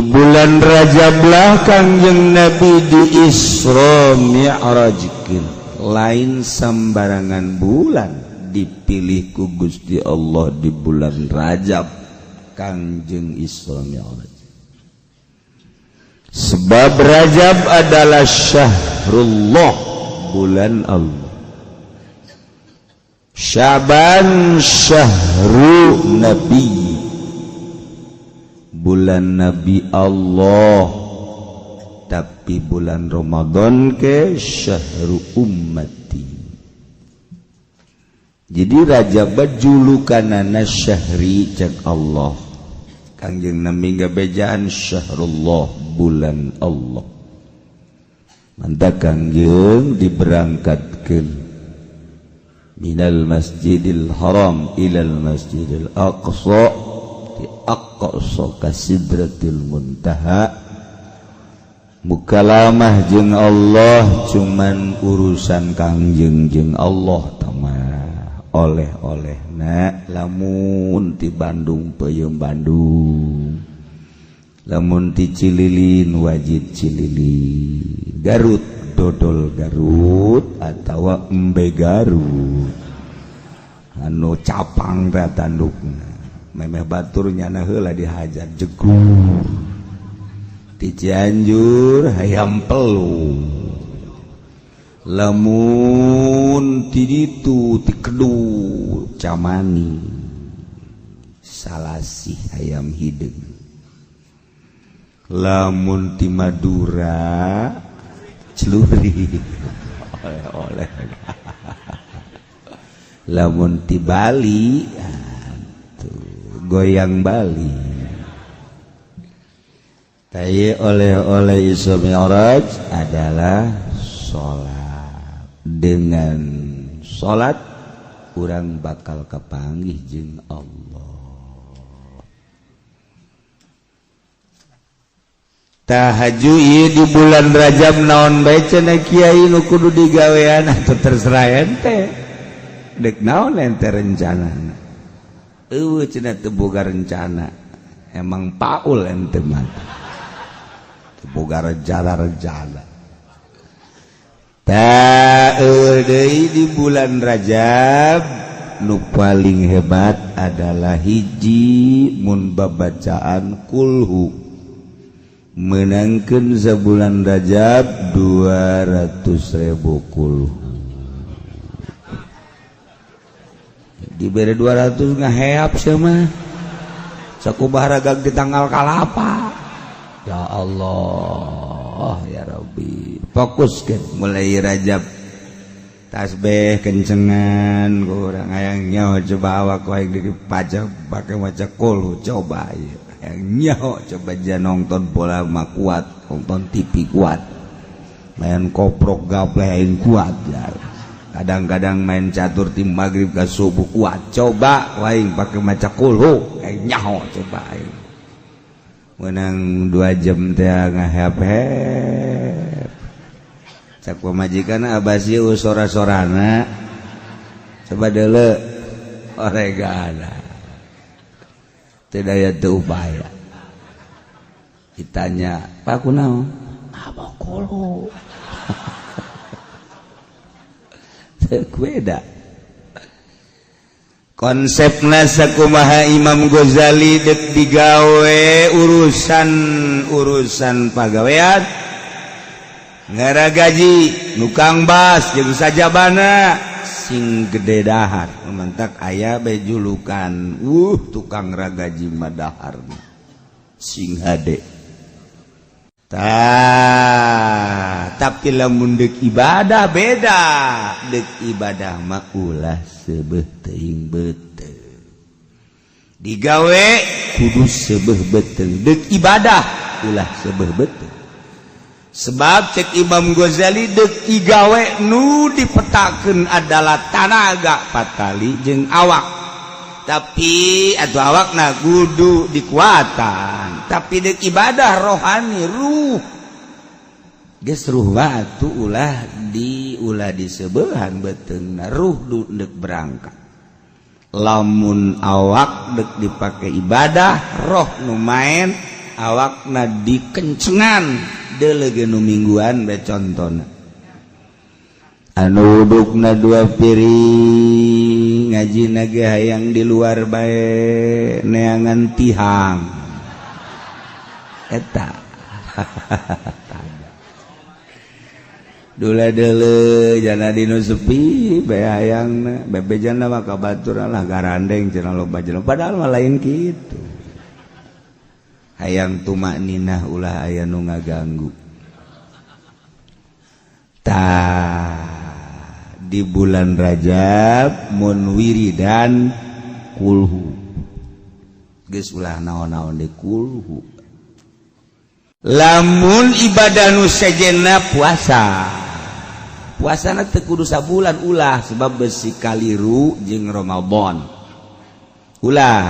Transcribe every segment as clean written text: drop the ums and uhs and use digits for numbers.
Di bulan Rajab lah Kangjeng Nabi di Isra Mi'rajkeun. Lain sembarangan bulan dipilih ku Gusti Allah di bulan Rajab Kangjeng Isra Mi'raj. Sebab Rajab adalah syahrullah, bulan Allah. Syaban syahru Nabi, bulan Nabi Allah. Tapi bulan Ramadan ke syahru ummati. Jadi Rajab julukanana syahri cek Allah. Kangjeng Nabi ngabejaan syahrullah, bulan Allah. Mantap Kangjeng diberangkatkeun minal Masjidil Haram ilal Masjidil Aqsa, di Aqsa ka Sidratil Muntaha. Mukalamah jeung Allah cuman urusan Kangjeng jeung Allah tamah. Oleh-olehna lamun ti Bandung peuyeum Bandung, lamun ti Cililin wajib Cililin, Garut dodol Garut atawa embe Garut anu capang teh tandukna memeh batur nyana heula dihajar jegur. Ti Cianjur hayam pelung, lamun ti ditu ti Kedu camani salasih hayam hideung, lamun ti Madura celuri oleh-oleh, lamun ti Bali tuh goyang Bali. Tapi oleh-oleh Isra Mi'raj adalah sholat. Dengan sholat urang bakal kapanggih jeung Allah. Tahajud ieu di bulan Rajab naon bae cenah kiai nu kudu digawean atuh terserah ente. Dek naon ente rencanana? Eueuh cenah teu boga rencana. Emang paul ente mah. Teu boga rencana-rencana. Tah eueuh deui di bulan Rajab nu paling hebat adalah hiji mun babacaan kulhu. Menangkeun sabulan Rajab 200.000 kulhu. Dibere 200 ngaheap sia mah. Sakumaha ragag di tanggal kalapa. Ya Allah, ya Rabbi. Fokus ke mulai Rajab. Tasbih kencengan kurang hayang nyaho coba awak aing dipajak pake maca kulhu coba ieu. Hayang nyaho coba ja nonton bola mah kuat, nonton TV kuat. Main koprok gaple aing kuat ya. Kadang-kadang main catur tim maghrib ke subuh kuat. Coba aing pake maca kulhu, aing nyaho coba aing. Menang 2 jam teh ngahep-hep. Cak pamajikan abah sieu sora-sorana. Coba deuleu oregana. Teu daya teu upaya. Ditanya, "Pak kunaon?" "Abah kulhu." Teu beda. Konsepna sakumaha Imam Ghazali dek digawe urusan-urusan pagawean ngaragaji nukang bas jeung sajabana sing gede dahar mantak aya bae julukan tukang ragaji madahar sing hade. Tah tapi lamun deuk ibadah beda, deuk ibadah mah ulah seubeuh teuing beuteung. Digawe kudu seubeuh beuteung, deuk ibadah ulah seubeuh beuteung. Sebab cek Imam Ghazali deuk digawe nu dipetakeun adalah tanaga patali jeung awak. Tapi atuh awakna kudu dikuatan, tapi deuk ibadah rohani ruh. Geus ruh batu ulah disebeuhan beuteungna, ruh deuk berangkat. Lamun awak deuk dipake ibadah, roh nu main awakna dikencengan deuleuh nu mingguan bae contona. Anu udukna dua piring ngajina ge hayang di luar bae neangan tihang eta. Dula deuleuh jana dinu sepi bae hayangna bebejana mah ka batur lah garandeng cenah loba jelema padahal mah lain kitu. Hayang tumakninah ulah aya nu ngaganggu. Tah di bulan Rajab mun wiridan kulhu geus ulah naon-naon di kulhu. Lamun ibadah nu sejenna puasa, puasana teu kudu sabulan ulah sebab besi kaliru jeung Ramadan ulah.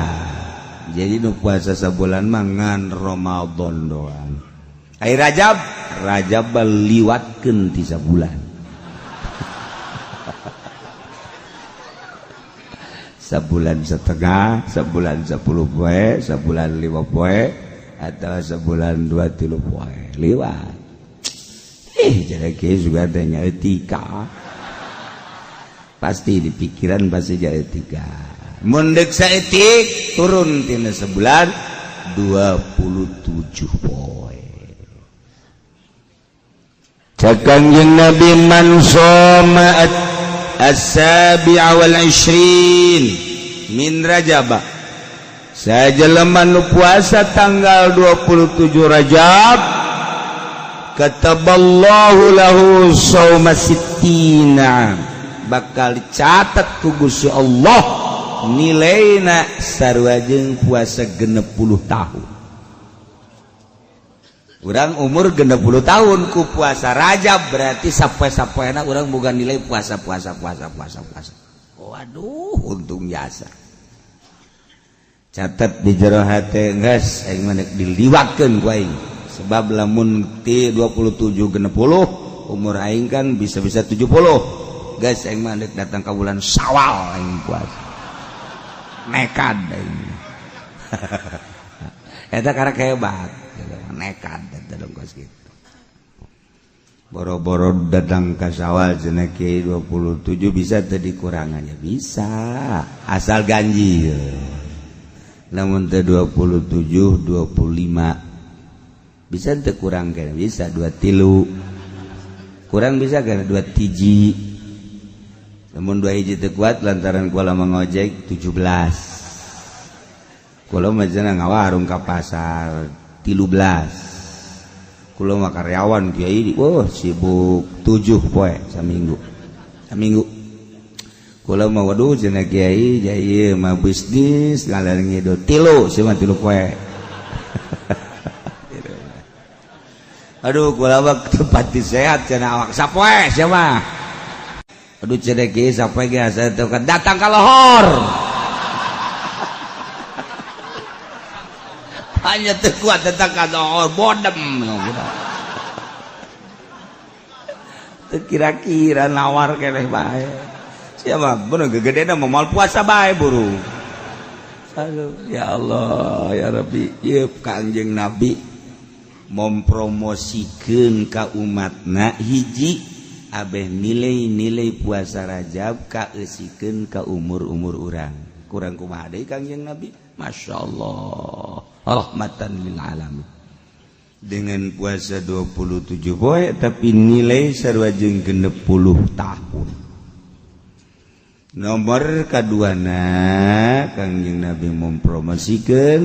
Jadi nu puasa sabulan mah ngan Ramadan doang. Ai Rajab, Rajab liwatkeun ti sabulan. Sabulan setengah, sabulan 10 poe, sabulan 5 poe, atau sebulan 2 3 poe liwat. Jadi kieu juga teh nya etika. Pasti di pikiran pasti jadi etika. Mun deuk saeutik turun tina sebulan 27 poe. Cek Kangjeng Nabi man shoma as-sabi'a wal 20 min Rajab. Sajelema nu puasa tanggal 27 Rajab kataballahu lahu shauma sittina, bakal dicatat ku Gusti Allah nilaina sarua jeung puasa 60 tahun. Urang umur 60 tahun ku puasa Rajab berarti sapoe-sapoena urang boga nilai puasa puasa puasa puasa puasa. Waduh, untung jasa. Catat di jero hate geus aing mah deuk diliwatkeun ku aing. Sebab lamun ti 27 60 umur aing kan bisa-bisa 70. Geus aing mah deuk datang ka bulan Syawal aing puasa. Nekat aing. Eta karek hebat. Nekat eta dongkos kitu. Boro-boro datang ka Syawal cenah kiai 27 bisa teu dikurangannya bisa asal ganjil. Namun teu 27 25 bisa teu kurang kena bisa 23 kurang bisa kena 2 tiji. Namun 2 hiji teu kuat lantaran kula mangojek 17. Kula mah cenah ngawarung ka pasar 13. Kula mah karyawan kiai, wah sibuk 7 poe saminggu. Saminggu. Kula mah waduh cenah kiai jai mah bisnis ngalar ngidul 3 sia mah 3 poe. Aduh kula mah tepati sehat cenah awak sapoe sia mah. Aduh cenah kiai sapoe ge asa teu datang ka lohor. Hanya teu kuat datang ka lohor bodem. Teu kira-kira nawar keneh bae. Siapa bener gegedena mah moal puasa bae buru. Aduh ya Allah ya Rabbi, ieu Kangjeng Nabi mempromosikeun ka umatna hiji abeh nilai-nilai puasa Rajab kaeusikeun ka umur-umur urang. Kurang kumaha deui Kangjeng Nabi? Masya Allah, rahmatan lil alamin. Dengan puasa 27 poe tapi nilai sarua jeung 60 tahun. Nomor kaduana Kangjeng Nabi mempromosikeun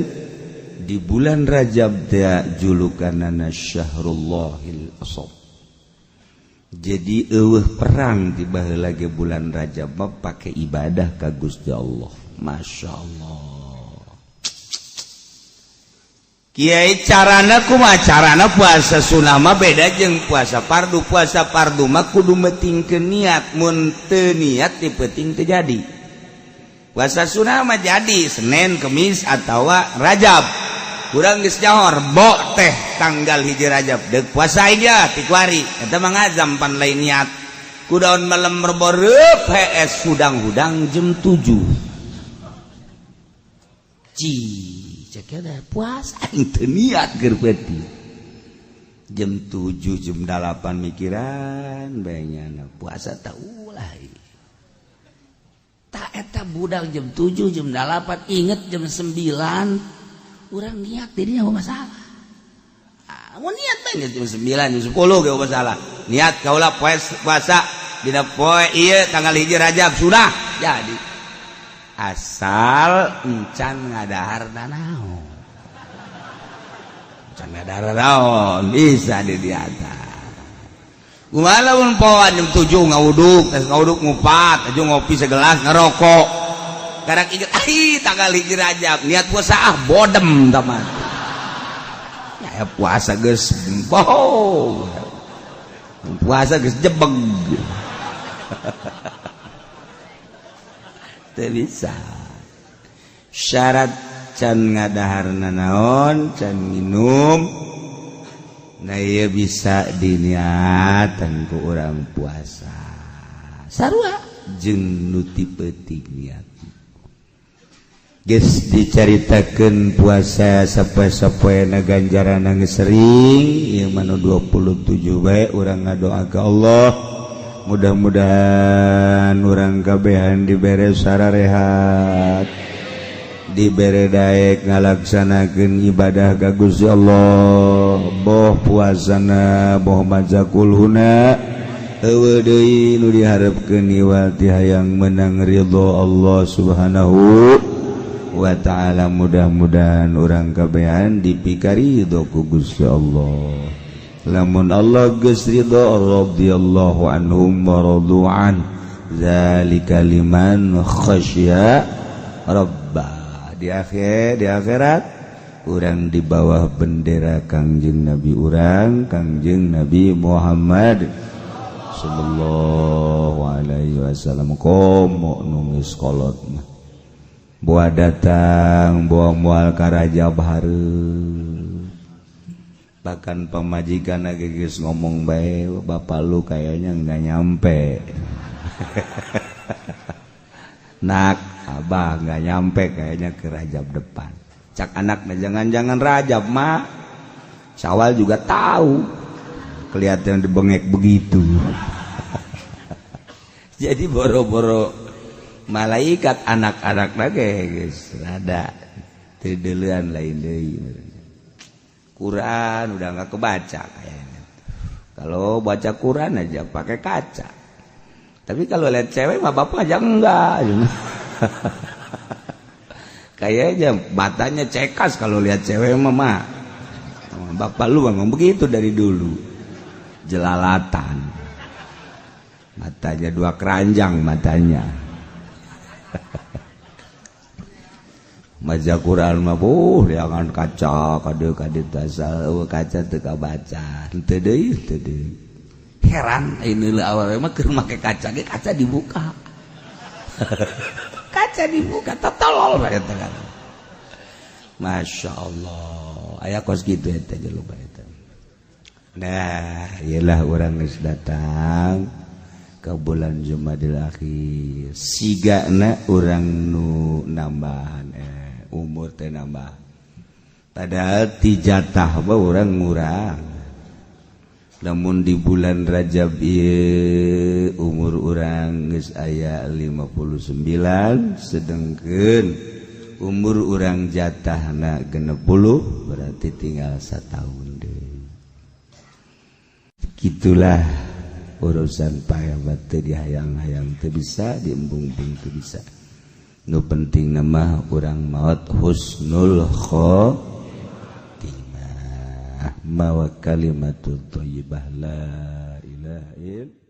di bulan Rajab teh julukanana Syahrullahil Asab. Jadi eueuh perang di baheula ge bulan Rajab mah pake ibadah ka Gusti Allah. Masya Allah. Kiai carana kumaha? Carana puasa sunah mah beda jeung puasa fardu. Puasa fardu mah kudu metingkeun niat, mun teu niat di peuting teu jadi. Puasa sunah mah jadi Senin, Kemis atawa Rajab. Urang geus nyahor bo teh tanggal 1 Rajab deuk puasa aja ti kuari eta mah ngazam pan lain niat. Kudaon malem rebo-reup hees hudang-hudang jam 7. Ci Cek dah puasa teu niat keur peuting. Jam 7 jam 8 mikiran bae nyana puasa tah ulah. Tak eta budak jam 7 jam 8 inget jam 9 urang niat dirinya masalah. Mau niat bae jam 9 jam 10 ge masalah. Niat kaula puasa dina poe ieu tanggal 1 Rajab sudah jadi. Asal encan ngadahar nanaon. Encan ngadahar naon bisa di diata. Kumaha lamun poan jam 7 ngawuduk, geus ngawuduk ngupat, aju ngopi segelas ngerokok. Karak inget ai tanggal 1 Rajab, niat puasa ah bodem teman. Ya puasa geus bohong. Puasa geus jebeg. Teu bisa. Syarat can ngadahar nanaon, can minum. Nah ieu bisa diniatan ku urang puasa. Sarua jeung nu ti peuting niat. Geus dicaritakeun puasa sapoe-sapoena ganjaranna geus sering, ieu mah nu 27 bae urang ngadoa ka Allah. Mudah-mudahan urang kabehan dibere sararehat, dibere daek ngalaksanakeun ibadah ka Gusti Allah, boh puasana boh maca kulhuna eueuh deui nu diharepkeun iwal ti hayang menang ridho Allah Subhanahu wa ta'ala. Mudah-mudahan urang kabehan dipikaridho ku Gusti Allah. Lamun Allah geus ridho, radhiyallahu anhum wa radu an, zalika liman khasya rabba. Di akhir di akhirat urang di bawah bendera Kangjeng Nabi urang, Kangjeng Nabi Muhammad sallallahu alaihi wasallam. Komo nu geus kolot mah boa datang boa moal ka Rajab hareup. Bahkan pamajikan geus ngomong bae, bapak lu kayaknya nggak nyampe. Nak, abah nggak nyampe kayaknya ke Rajab depan. Cak anaknya, jangan-jangan Rajab mak, Syawal juga tahu kelihatan dibengek begitu. Jadi boro-boro malaikat anak-anak lagi guys rada tideuleun lain deui. Quran udah nggak kebaca kayaknya. Kalau baca Quran aja pakai kaca. Tapi kalau lihat cewek mah bapak aja enggak. Kayaknya matanya cekas kalau lihat cewek mah. Bapak lu memang begitu dari dulu. Jelalatan. Matanya dua keranjang matanya. Maca Quran mah jangan kaca kade kade tasal kaca teu kabaca teu deui teu deui. Heran ini awewe mah keur make kaca ge kaca dibuka. Kaca dibuka tolol bae eta kan. Masya Allah aya kos kitu eta jelema eta. Nah ieulah urang geus datang ke bulan Jumadil Akhir. Sigana urang nu nambahan umur teh nambah. Padahal ti jatah mah urang ngurang. Namun di bulan Rajab ieu umur urang geus aya 59, sedengkeun umur urang jatahna 60, berarti tinggal satahun deui. Gitulah urusan pahebat teu dihayang-hayang teu bisa, diembung-embung teu bisa. Nu penting nama urang maot husnul khotimah, mawa kalimatut thayyibah la ilaha illallah.